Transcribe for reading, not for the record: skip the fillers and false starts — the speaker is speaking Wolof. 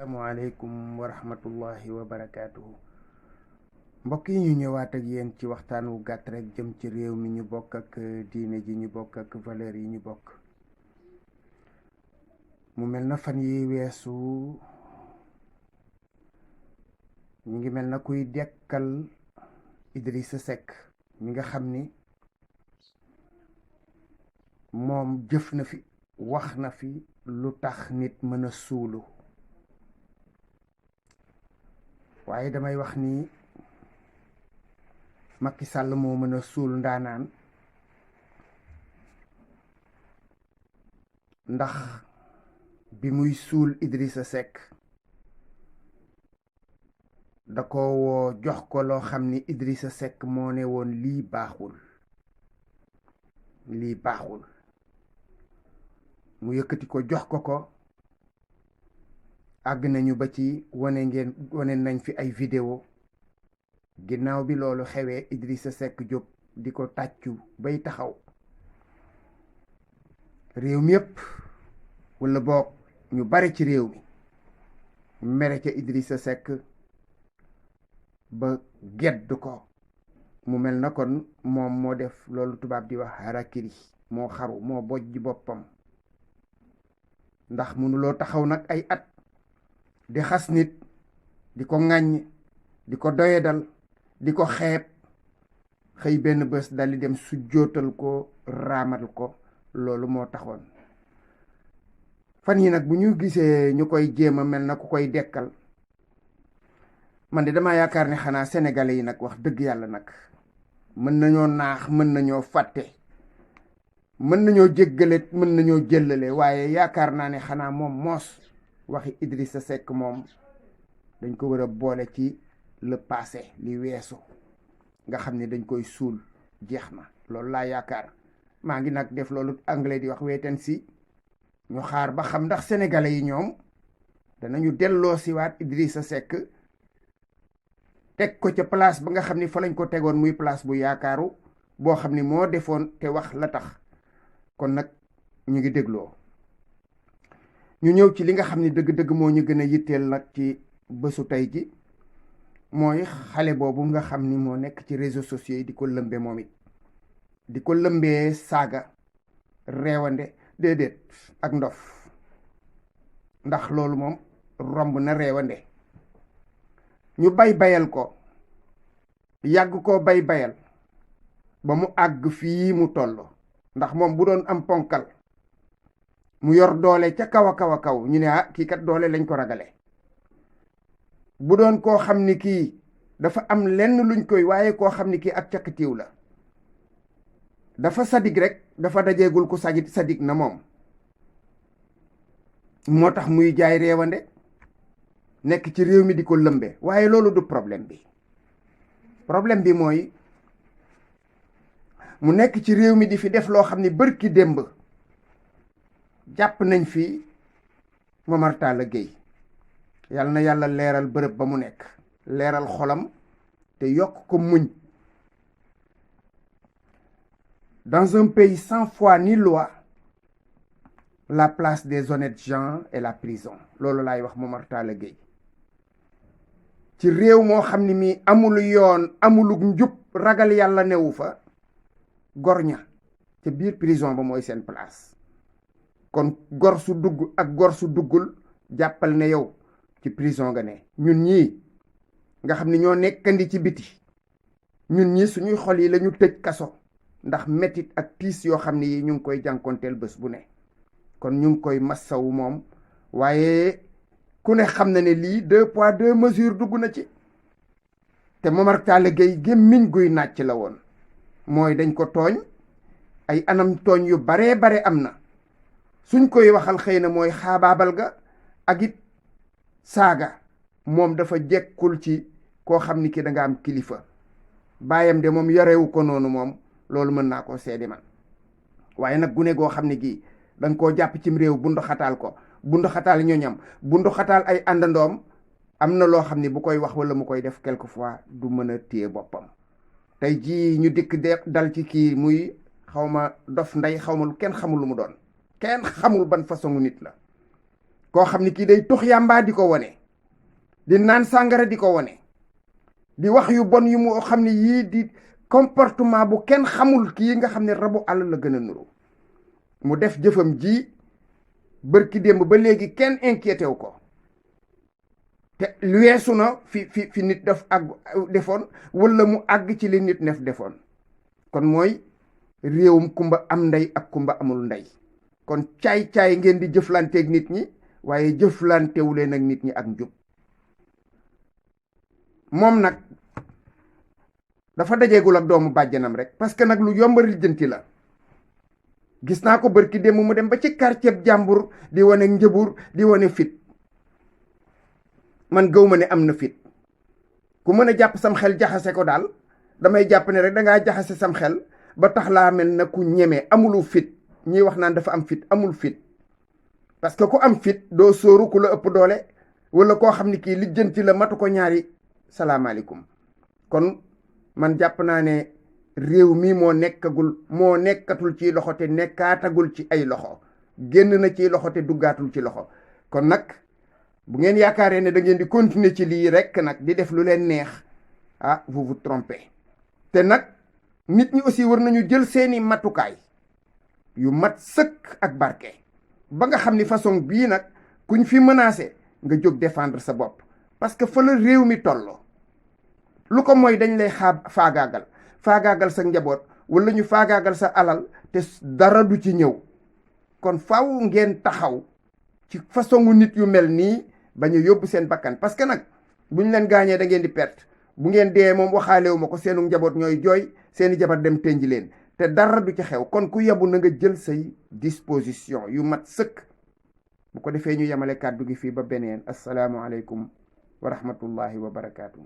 asalaamaaleykum wa rahmatullahi wa barakaatuhu. Mbokk yi ñu ñëwaat ak yéen ci waxtaan wu gàtt rek jëm ci réew mi ñu bokk ak diine ji ñu bokk ak valeur yi ñu bokk. mu mel na fan yi weesu ñu ngi mel na kuy dekkal Idrissa Seck mi nga xam ni moom jëf na fi wax na fi lu tax nit mën a suulu. waaye damay wax ni Macky Sall moo mën a suul ndaanaan, ndax bi muy suul Idrissa Seck da ko woo jox ko loo xam ni Idrissa Seck moo ne woon lii baaxul mu yëkkati ko jox ko àgg nañu ba ci wane nañ fi ay vidéo. ginnaaw bi loolu xewee Idrissa Seck jóg di ko tàccu bay taxaw. réew mi yépp walla boog ñu bare ci réew mi mere ca Idrissa Seck ba gedd ko. mu mel na kon moom moo def loolu tubaab di wax harakiri, moo xaru, moo bojj boppam. ndax mënuloo taxaw nag ay at di xas nit, di ko ŋàññ, di ko doyedal, di ko xeeb, xëy benn bés daldi dem su jootal ko, raamal ko. loolu moo taxoon fan yi nag bu ñu gisee ñu koy jéem a mel na ku koy dekkal, man de dama yaakaar ne xanaa sénégalais yi nag wax dëgg yàlla nag mën nañoo naax, mën nañoo fàtte, mën nañoo jéggale, mën nañoo jëllale, waaye yaakaar naa ne xanaa moom moos waxi Idrissa Seck moom dañ ko war a boole ci le passé, li weesu, nga xam ne dañ koy suul, jeex na. loolu laa yaakaar. maa ngi nag def loolu anglais di wax wait and see. ñu xaar ba xam ndax sénégalais yi ñoom danañu delloo siwaat Idrissa Seck teg ko ca place ba nga xam ni fa lañ ko tegoon, muy place bu yaakaaru boo xam ni moo defoon te wax la tax. kon nag ñu ngi dégloo. ñu ñëw ci li nga xam ni dëgg-dëgg moo ñu gën a yitteel nag ci bésu tey ji, mooy xale boobu nga xam ni moo nekk ci réseaux sociaux yi di ko lëmbe moom it, di ko lëmbee saaga, reewande, déedéet ak ndof, ndax loolu moom romb na reewande. ñu bayal ko, yàgg koo bayal ba mu àgg fii mu toll. ndax moom bu doon am ponkal mu yor doole ca kaw a kaw ñu ne kii kat doole lañ ko ragale. bu doon koo xam ni kii dafa am lenn luñ koy, waaye koo xam ni kii ak cakatiiw la, dafa sadig rek, dafa dajeegul ku sadig na moom. moo tax muy jaay réewande, nekk ci réew mi di ko lëmbe. waaye loolu du problème bi. problème bi mooy mu nekk ci réew mi di fi def loo xam ni bërki démb jàpp nañ fi Momar Talla Gueye. yàlla na yàlla leeral bërëb ba mu nekk, leeral xolam te yokk ko muñ. Dans un pays sans foi ni loi, la place des honnêtes gens est la prison. loolu laay wax Momar Talla Gueye. ci réew moo xam ni mi amul yoon, amuluk njub, ragal yàlla newu fa, gor ña ca biir prison ba mooy seen place. kon gor su dugg ak gor su duggul, jàppal ne yow ci prison nga ne. ñun ñii nga xam ni ñoo nekkandi ci biti, ñun ñii suñuy xol yi lañu tëj kaso ndax metit ak tiis yoo xam ne yi ñu ngi koy jànkonteel bés bu ne. kon ñu ngi koy massawu moom, waaye ku ne xam na ne lii 2 poids 2 mesures dugg na ci. te Momar Talla Gueye gémmiñ guy nàcc la woon. mooy dañ ko tooñ, ay anam tooñ yu bare am na. suñ koy waxal xëy na mooy xaabaabal ga ak it saaga. moom dafa jekkul ci koo xam ni ki da nga am kilifa. baayam de moom yorewu ko noonu moom, loolu mën naa koo seede man. waaye nag gune goo xam ne gii danga koo jàpp cim réew, bundu xataal ko, bundu xataal ñoñam, bundu xataal ay àndandoom, am na loo xam ne bu koy wax walla mu koy def quelquefois du mën a téye boppam. tey jii ñu dikk dal ci kii muy xawma dof ndey, xawma lu kenn xamul lu mu doon, kenn xamul ban façon nit la. koo xam ni kii day tux yàmbaa di ko wone, di naan sàngara di ko wone, di wax yu bon yu mu xam ne yii di comportement bu kenn xamul kii nga xam ne rabu àll la gën a nuru, mu def jëfam ji bërki démb ba léegi kenn inquiété wu ko, te weesu na fi nit daf defoon wala mu àgg ci li nit nef defoon. kon mooy réewum kumba am ndey ak kumba amul ndey. kon caay-caay ngeen di jëflanteeg nit ñi waaye jëflantewu leen ak nit ñi ak njub. moom nag dafa dajeegul ak doomu bàjjanam rek parce que nag lu yombaril jënti la. gis naa ko bërki démb mu dem ba ci quartier jàmbur di wane njëbur di wane fit. man gëw ma ne am na fit. ku mën a jàpp sam xel jaxase ko daal damay jàpp ne rek dangaa jaxase sam xel ba tax laa mel na ku ñeme, amulu fit. ñiy wax naan dafa am fit, amul fit. parce que ku am fit doo sóoru ku la ëpp doole wala koo xam ni kii lijjanti la matu ko ñaari salaamaaleykum. kon man jàpp naa ne réew mi moo nekkatul ci loxo te nekkaatagul ci ay loxo, génn na ci loxo te duggaatul ci loxo. kon nag bu ngeen yaakaaree ne da ngeen di continuer ci lii rek nag di def lu leen neex, ah vous vous trompez. te nag nit ñi aussi war nañu jël seeni matukaay yu mat sëkk ak barke ba nga xam ni façon bii nag kuñ fi menacé nga jóg défendre sa bopp. parce que fa la réew mi tolloo lu ko mooy dañ lay faagaagal sa njaboot wala ñu faagaagal sa alal te dara du ci ñëw. kon faaw ngeen taxaw ci façon nit yu mel nii bañ a yóbbu seen bakkan. parce que nag buñ leen gaañee da ngeen di perte, bu ngeen dee moom waxaalewu ma ko, seenu njaboot ñooy jooy, seeni jabar dem tënji leen te dara du ci xew. kon ku yebu na nga jël say disposition yu mat sëkk. bu ko defee ñu yemale kàddu gi fii ba beneen. asalaamualeykum wa rahmatullahi wa barakaatu.